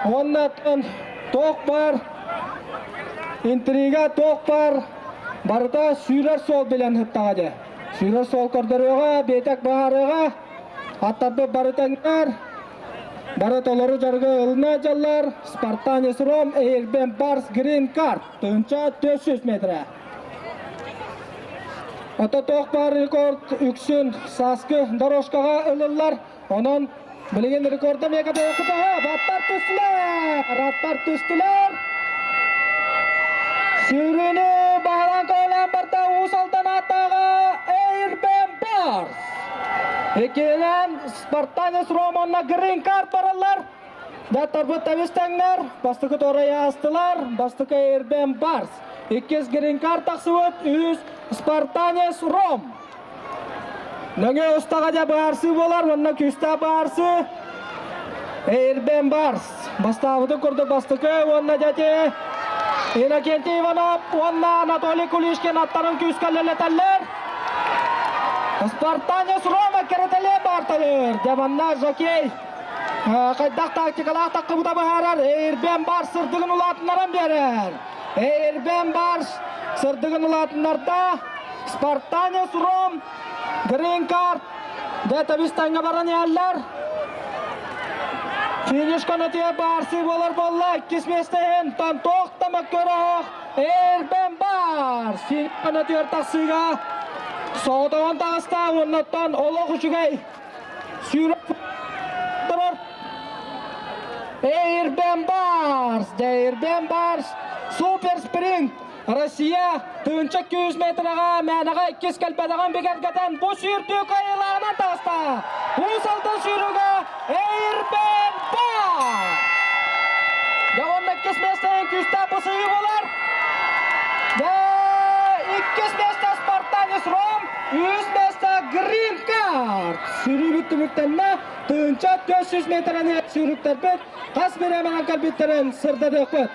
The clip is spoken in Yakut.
Уонна туох баар интрига, туох баар барыта сүүрэр суол билэн сыттаҕа дьэ. Сүүрэр суол көрдөрүөҕэ, биэтэк быһаарыаҕа. Аттарбыт бары тэҥнэр. Бары толору дьарыгы ылына дьаллар. Спартанец Ром, Эйирбен Барс Грин Карт. 1400 метрэ. Ото туох баар рекорд үксүн сааскы дорожкаҕа ылыллар. Онон билигин рекорда эмиэ кытаһа баттар түстүлэр! Аттар түстүлэр! Сүүрүүнү баһылаан көһөлөөн барда Уус Алдан ааттааҕа Эйрбен Барс. Иккиһинэн Спартанец Романна Грин Карт бараллар. Даттарбыт табыс тэҥнэр, бастакы туорайы аастылар, бастакы Эйрбен Барс. Иккис Грин Карт тахсыбыт, үһүс Спартанец Ром. Нөҥүө устаҕа дьэ баарсыы буолар уонна күүстээх баарсыы Эйрбен Барс бастаабытын курдук бастакы уонна дьэти Иннокентий Иванов уонна Анатолий Кулишкин аттарын күүскэ үлэлэтэллэр. Спартанец Рома кэрэтэлиэ баарталыыр. Дьэ манна жокей хайдах тактикалаах таххыбыта быһаарар. Эйрбен Барс сырдыгын улаатыннаран биэрэр. Эйрбен Барс сырдыгын улаатыннарда. Спартанец Ром, Грин Карт, дьэ тэбис-тэҥҥэ баран иһэллэр. Финиш конотуйа баарсыы буолар буолла. Иккис миэстэ иһин тон туох да мөккүөрөһөх Эрбен бар. Финиш конотуйар тахсыыга соҕотоҕун таҕыста уоннаттан олох үчүгэй сүүрэ турар. Эйрбен Барс, Эйрбен Барс, Супер Спринт Россия 1200 метраҕа мээнэҕэ иккис кэлбэтэҕин бигэргэтэн бу сүүрдүү кыайыылааҕынан таҕыста. Уус Алдан сүүрүүгэ Эйрбен Бар! Дьэ уонна иккис миэстэһин күүстээх бысыһыы буолар. Дьэ иккис миэстэ Спартанец Ром, үһүс миэстэ Грин Карт. Сүүрүүбүт түмүктэннэ. 1400 метраны сүүрүктэрбит хас бириэмэнэн кэлбиттэрин сырдатыахпыт.